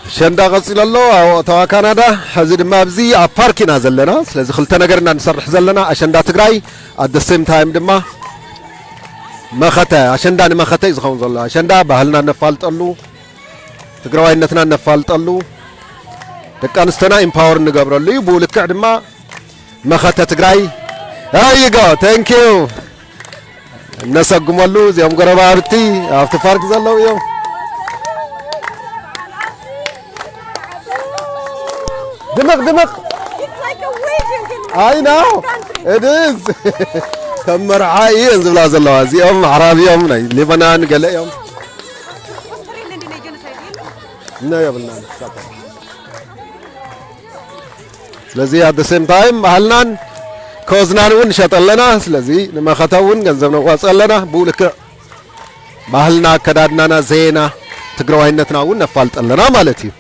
ኣሸንዳ ቀጺሉ ኣሎ ኣብ ኦታዋ ካናዳ። ሕዚ ድማ ኣብዚ ኣብ ፓርክ ኢና ዘለና። ስለዚ ክልተ ነገር ኢና ንሰርሕ ዘለና፣ ኣሸንዳ ትግራይ፣ at the same time ድማ መኸተ፣ ኣሸንዳ ንመኸተ እዩ ዝኸውን ዘሎ። ኣሸንዳ ባህልና ነፋልጠሉ፣ ትግራዋይነትና ነፋልጠሉ፣ ደቂ ኣንስትዮና ኢምፓወር እንገብረሉ እዩ። ብኡ ልክዕ ድማ መኸተ ትግራይ። There you go. Thank you. እነሰጉመሉ፣ እዚኦም ጎረባብቲ ኣብቲ ፓርክ ዘለዉ እዮም። ድምቕ ድምቕ። I know. It is. ከም መርዓ እየን ዝብላ ዘለዋ። እዚኦም ኣዕራብ እዮም፣ ናይ ሌባናን ገለ እዮም። እና የብልናን። ስለዚ at the same time ባህልናን ከወዝናን እውን ንሸጥ ኣለና። ስለዚ ንመኸተ እውን ገንዘብ ነዋጽእ ኣለና። ብኡ ልክዕ ባህልና፣ ኣከዳድናና፣ ዘየና፣ ትግራዋይነትና እውን ነፋልጥ ኣለና ማለት እዩ።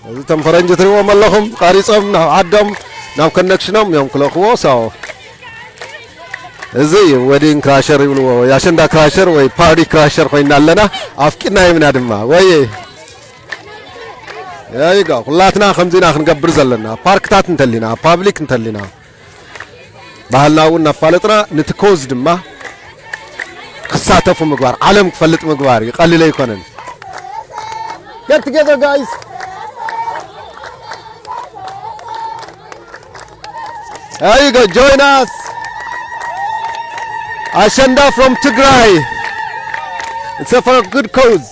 እዚ እቶም ፈረንጂ ትሪእዎም ኣለኹም፣ ቀሪጾም ናብ ዓዶም፣ ናብ ኮኔክሽኖም እዮም ክለኽዎ። So፣ እዚ እዩ ዌዲንግ ክራሸር ይብልዎ፣ ወይ ኣሸንዳ ክራሸር፣ ወይ ፓርቲ ክራሸር ኮይና ኣለና። ኣፍቂድናዮም ኢና ድማ። ወይ፣ there you go። ኩላትና ከምዚ ኢና ክንገብር ዘለና። ፓርክታት እንተሊና፣ ፓብሊክ እንተሊና፣ ባህልና እውን እናፋለጥና፣ ነቲ ኮዝ ድማ ክሳተፉ ምግባር፣ ዓለም ክፈልጥ ምግባር እዩ። ቀሊል ኣይኮነን። Get together, guys. There you go, join us. Ashanda from Tigray. It's for a good cause.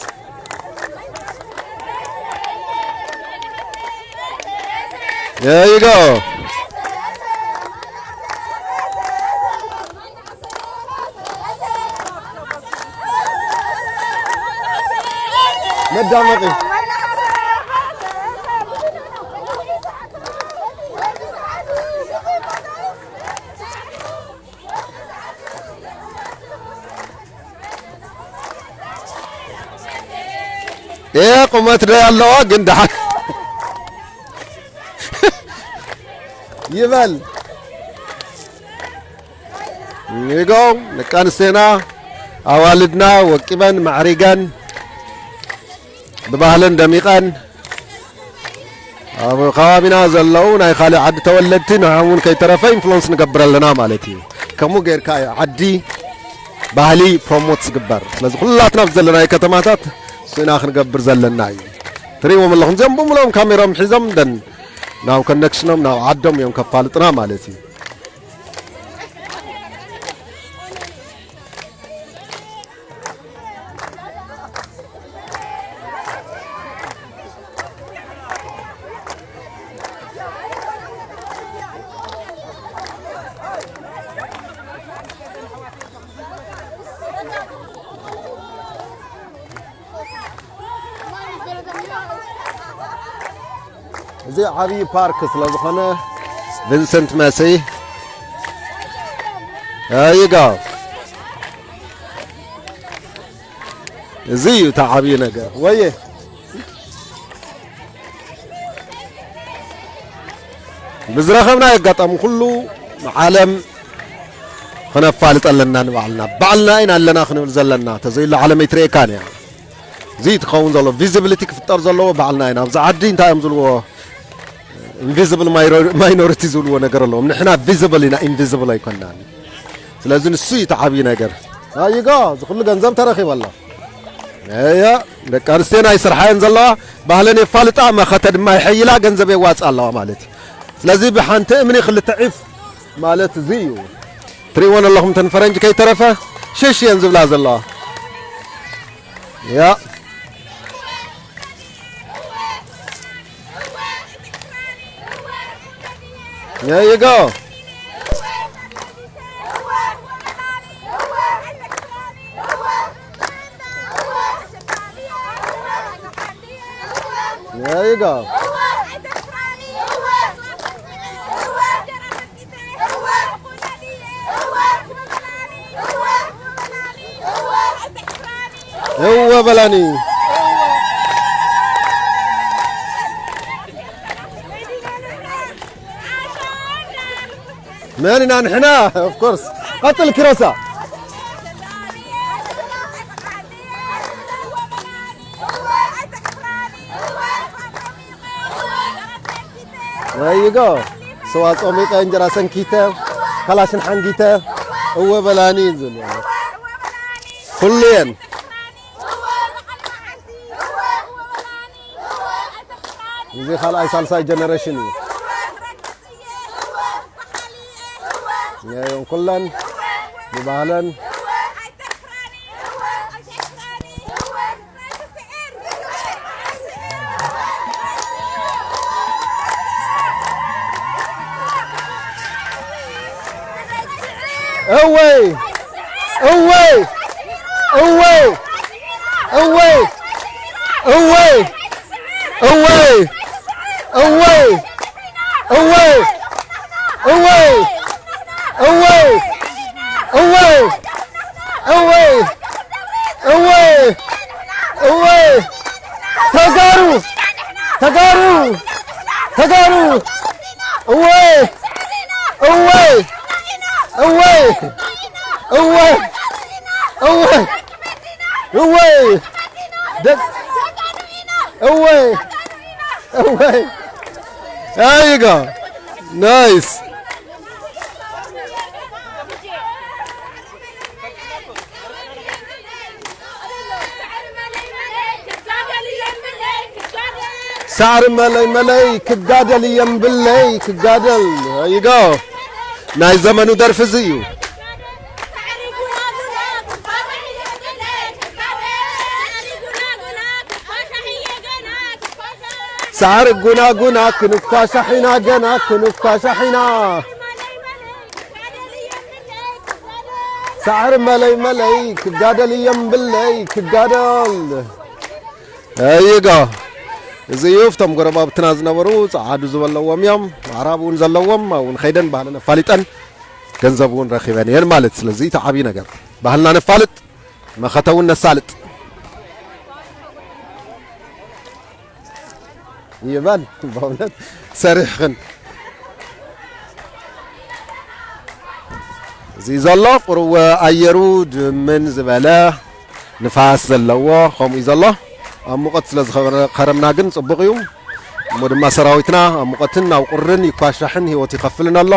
There you go. መዳመቂ። ኤ፣ ቁመት ዶ ኣለዋ ግን ደሓን ይበል። ይጎ፣ ደቂ ኣንስትዮና፣ ኣዋልድና ወቂበን ማዕሪገን ብባህለን ደሚቐን፣ ኣብ ከባቢና ዘለዉ ናይ ካልእ ዓዲ ተወለድቲ ንዕኦም እውን ከይተረፈ ኢንፍሉወንስ ንገብር ኣለና ማለት እዩ። ከምኡ ጌርካ እዩ ዓዲ፣ ባህሊ ፕሮሞት ዝግበር። ስለዚ ኩላትና ኣብ ዘለናዮ ከተማታት እሱ ኢና ክንገብር ዘለና እዩ። ትርእይዎም ኣለኹም፣ እዚኦም ብምልኦም ካሜራኦም ሒዞም ደን ናብ ኮኔክሽኖም ናብ ዓዶም እዮም ከፋልጡና ማለት እዩ። እዚ ዓብዪ ፓርክ ስለ ዝኾነ ቪንሰንት መሲ ይጋ እዚ እዩ እቲ ዓብዪ ነገር። ወየ ብዝረኸብናዮ ኣጋጣሚ ኩሉ ንዓለም ክነፋልጥ ኣለና። ንባዕልና፣ ባዕልና ኢና ኣለና ክንብል ዘለና፣ ተዘይሉ ዓለም ኣይትርእየካን እያ። እዚ ትኸውን ዘሎ ቪዚቢሊቲ ክፍጠር ዘለዎ ባዕልና ኢና። ኣብዚ ዓዲ እንታይ እዮም ዝብልዎ? ኢንቪዚብል ማይኖሪቲ ዝብልዎ ነገር ኣለዎም። ንሕና ቪዚብል ኢና፣ ኢንቪዚብል ኣይኮናን። ስለዚ ንሱ እዩ እቲ ዓብዪ ነገር። ኣይጎ፣ እዚ ኩሉ ገንዘብ ተረኺቡ ኣሎ። እያ፣ ደቂ ኣንስትዮና ይስርሓየን ዘለዋ፣ ባህለን የፋልጣ፣ መኸተ ድማ ይሐይላ፣ ገንዘብ የዋፅኣ ኣለዋ ማለት እዩ። ስለዚ ብሓንቲ እምኒ ክልተ ዒፍ ማለት እዚ እዩ። ትርእይወን ኣለኹም፣ እተን ፈረንጂ ከይተረፈ ሽሽ እየን ዝብላ ዘለዋ። ያ። There you go. There you go. እወ በላኒ። መን ኢና ንሕና? Of course. ቀጽል ኪሮሳ። There you go. ስዋ ጾሚቀ፣ እንጀራ ሰንኪተ፣ ካላሽን ሓንጊተ፣ እወ በላኒ ዝብል። ኩሉ እየን። እዚ ካልኣይ ሳልሳይ ጀነሬሽን እዩ። እየን ኩለን ብባህለን። እወይ! እወይ! እወይ! እወይ! እወይ! እወይ! እወይ! እወይ! እወይ! እወይ! እወይ! እወይ! እወይ! እወይ! ተጋሩ! ተጋሩ! ተጋሩ! እወይ! እወይ! እወይ! እወይ! እወይ! እወይ! ደግ-፣ እወይ! እወይ! There you go. Nice. ሳዕሪ መለይ መለይ ክጋደል እየም ብለይ ክጋደል። There you go. ናይ ዘመኑ ደርፊ እዚ እዩ። ሳዕሪ ጉና ጉና ክንኳሻሕ ኢና፣ ገና ክንኳሻሕ ኢና። ሳዕሪ መለይ መለይ ክጋደል እየም ብለይ ክጋደል። እይጋ እዚ እዩ። እቶም ጎረባብትና ዝነበሩ ጸዓዱ ዝበለዎም እዮም። ኣዕራብ እውን ዘለዎም፣ ኣብኡ እውን ኸይደን ባህለን ኣፋሊጠን ገንዘብ እውን ረኺበን እየን ማለት። ስለዚ እቲ ዓብዪ ነገር ባህልና ነፋልጥ፣ መኸተ እውን ነሳልጥ። ይበል በእውነት ሰሪሕኽን። እዚ ዘሎ ቁሩብ ኣየሩ ድምን ዝበለ ንፋስ ዘለዎ ከምኡ እዩ ዘሎ። ኣብ ሙቐት ስለ ዝኸረምና ግን ጽቡቕ እዩ። እሞ ድማ ሰራዊትና ኣብ ሙቐትን ኣብ ቁርን ይኳሻሕን ህይወት ይኸፍልን ኣሎ።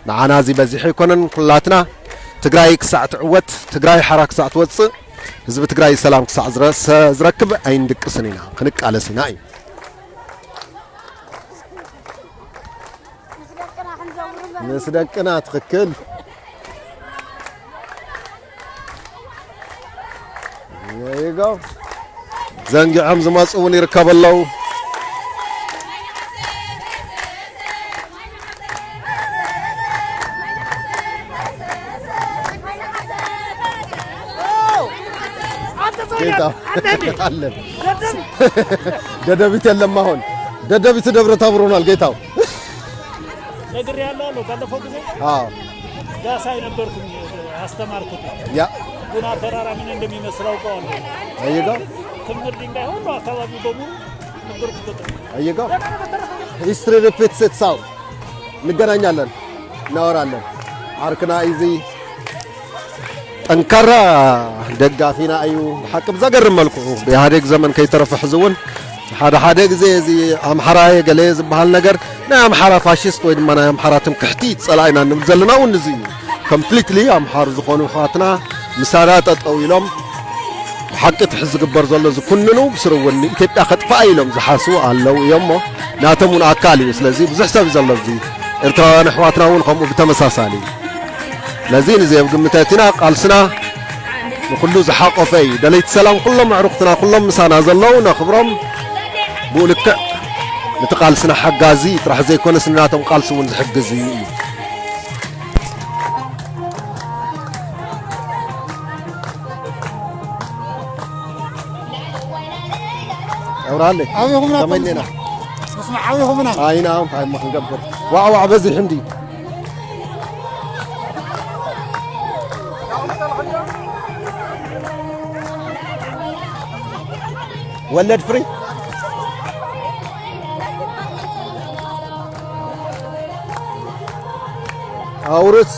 ንዓና እዚ በዚሑ ኣይኮነን። ኩላትና ትግራይ ክሳዕ ትዕወት፣ ትግራይ ሓራ ክሳዕ ትወጽእ፣ ህዝቢ ትግራይ ሰላም ክሳዕ ዝረ-፣ ሰ-፣ ዝረክብ ኣይንድቅስን ኢና፣ ክንቃለስ ኢና እዩ። ምስ ደቅና ትኽክል። There you go. ዘንጊዖም ዝመፁ እውን ይርከቡ ኣለዉ። ጌታ ኣለን። ደደቢት የለም። አሁን ደደቢት ደብረ ታቦር ሆኗል ጌታው። ነግሬያለሁ አለው ባለፈው ጊዜ። አዎ። ጋሳ የነበርኩኝ አስተማርኩት። ያ። ጉና ተራራ ምን እንደሚመስል አውቀዋለሁ። አየጋ። ክምር ድንጋይ ሁሉ አካባቢ በሙሉ ነበርኩበት። አየጋ። History repeats itself። እንገናኛለን፣ እናወራለን። ዓርክና እዩ እዚ። ጠንካራ ደጋፊና እዩ። ብሓቂ ብዘገርም መልክዑ ብኢህኣዴግ ዘመን ከይተረፈ ሕዚ እውን ሓደ ሓደ ግዜ እዚ ኣምሓራ እየ ገለ ዝበሃል ነገር ናይ ኣምሓራ ፋሽስት ወይ ድማ ናይ ኣምሓራ ትምክሕቲ ጸላኢና እንብል ዘለና እውን እዚ እዩ። ኮምፕሊትሊ ኣምሓሩ ዝኾኑ ኣሕዋትና ምሳና ጠጠው ኢሎም ብሓቂ እቲ ሕዚ ዝግበር ዘሎ ዝኩንኑ ብስሩ እውን ንኢትዮጵያ ከጥፍኣ ኢሎም ዝሓስቡ ኣለዉ እዮም እሞ ናቶም እውን ኣካል እዩ። ስለዚ ብዙሕ ሰብ እዩ ዘሎ ኣብዚ። ኤርትራውያን ኣሕዋትና እውን ከምኡ ብተመሳሳሊ። ስለዚ ንዚ ኣብ ግምት ኣእቲና ቃልስና ንኹሉ ዝሓቆፈ እዩ። ደለይቲ ሰላም ኩሎም ኣዕሩኽትና ኩሎም ምሳና ዘለዉ ነኽብሮም። ብኡ ልክዕ ነቲ ቃልስና ሓጋዚ ጥራሕ ዘይኮነስ ንናቶም ቃልሲ እውን ዝሕግዝ እዩ እዩ። ኣብርሃለይ። ዓቢኹምና ከመይ እኮ ኔና? እስማ ዓቢኹምና። ኣይና፣ እንታይ እሞ ክንገብር? ዋዕ ዋዕ በዚሑ እንዲ። ወለድ ፍሪ። ኣውርስ።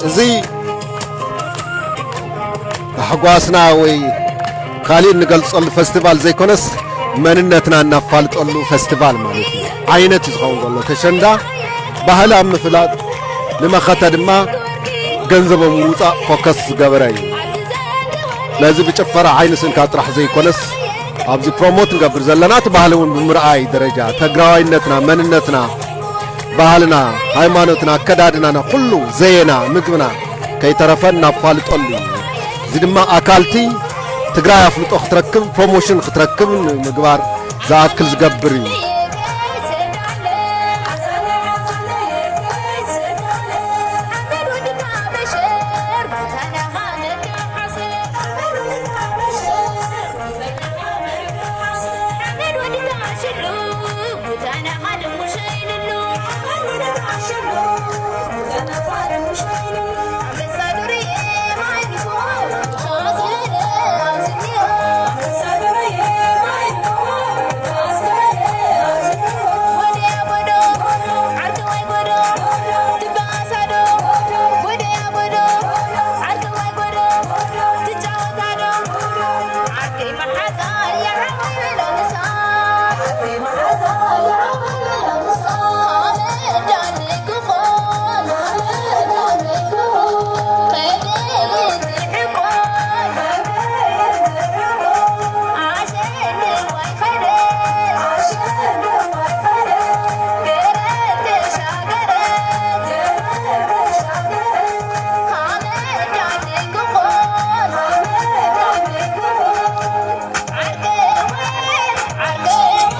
እዚ ታሕጓስና ወይ ካሊእ እንገልጸሉ ፈስቲቫል ዘይኮነስ መንነትና እናፋልጠሉ ፈስቲቫል ማለት እዩ። ዓይነት እዩ ዝኸውን ዘሎ። ተሸንዳ ባህሊ ኣብ ምፍላጥ ንመኸተ ድማ ገንዘቦም ምውፃእ ፎከስ ዝገበረ እዩ። ስለዚ ብጭፈራ ዓይኒ ስንካ ጥራሕ ዘይኮነስ ኣብዚ ፕሮሞት ንገብር ዘለና እቲ ባህሊ እውን ብምርኣይ ደረጃ ተግራዋይነትና መንነትና ባህልና ሃይማኖትና ኣከዳድናና ኩሉ ዘየና ምግብና ከይተረፈ እናፋልጠሉ እዩ። እዚ ድማ ኣካልቲ ትግራይ ኣፍልጦ ክትረክብ ፕሮሞሽን ክትረክብ ንምግባር ዝኣክል ዝገብር እዩ።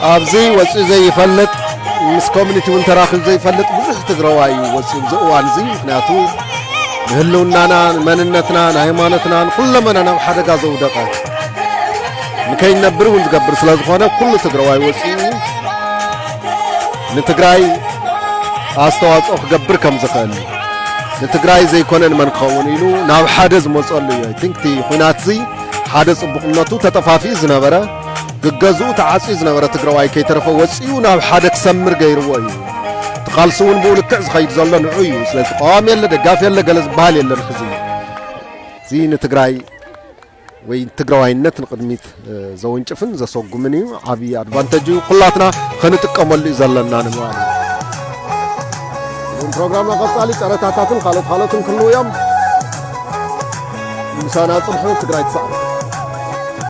ኣብዚ ወፂኡ ዘይፈልጥ ምስ ኮሚኒቲ እውን ተራኺቡ ዘይፈልጥ ብዙሕ ትግራዋይ እዩ ወፂኡ እዚ እዋን እዚ። ምክንያቱ ንህልውናና፣ ንመንነትና፣ ንሃይማኖትና፣ ንኩለመና ናብ ሓደጋ ዘውደቐ ንከይነብር እውን ዝገብር ስለ ዝኾነ ኩሉ ትግራዋይ ወፂኡ ንትግራይ ኣስተዋፅኦ ክገብር ከም ዝኽእል ንትግራይ ዘይኮነ ንመን ክኸውን ኢሉ ናብ ሓደ ዝመፀሉ እዩ። I think እቲ ኲናት እዚ ሓደ ፅቡቕነቱ ተጠፋፊኡ ዝነበረ ግገዝኡ ተዓፅዩ ዝነበረ ትግራዋይ ከይተረፈ ወፂኡ ናብ ሓደ ክሰምር ገይርዎ እዩ። እቲ ቃልሲ እውን ብኡ ልክዕ ዝኸይድ ዘሎ ንዑ እዩ። ስለዚ ተቃዋሚ የለ ደጋፊ የለ ገለ ዝበሃል የለን። ሕዚ እዚ ንትግራይ ወይ ትግራዋይነት ንቕድሚት እ፣ ዘወንጭፍን ዘሰጉምን እዩ። ዓብዪ ኣድቫንተጅ እዩ። ኩላትና ክንጥቀመሉ እዩ ዘለና ንምባል እዩ። እውን ፕሮግራምና ቀጻሊ ጨረታታትን ካልኦት ካልኦትን ክህልዉ እዮም። ምሳና ጽንሑ። ትግራይ ትስዕር።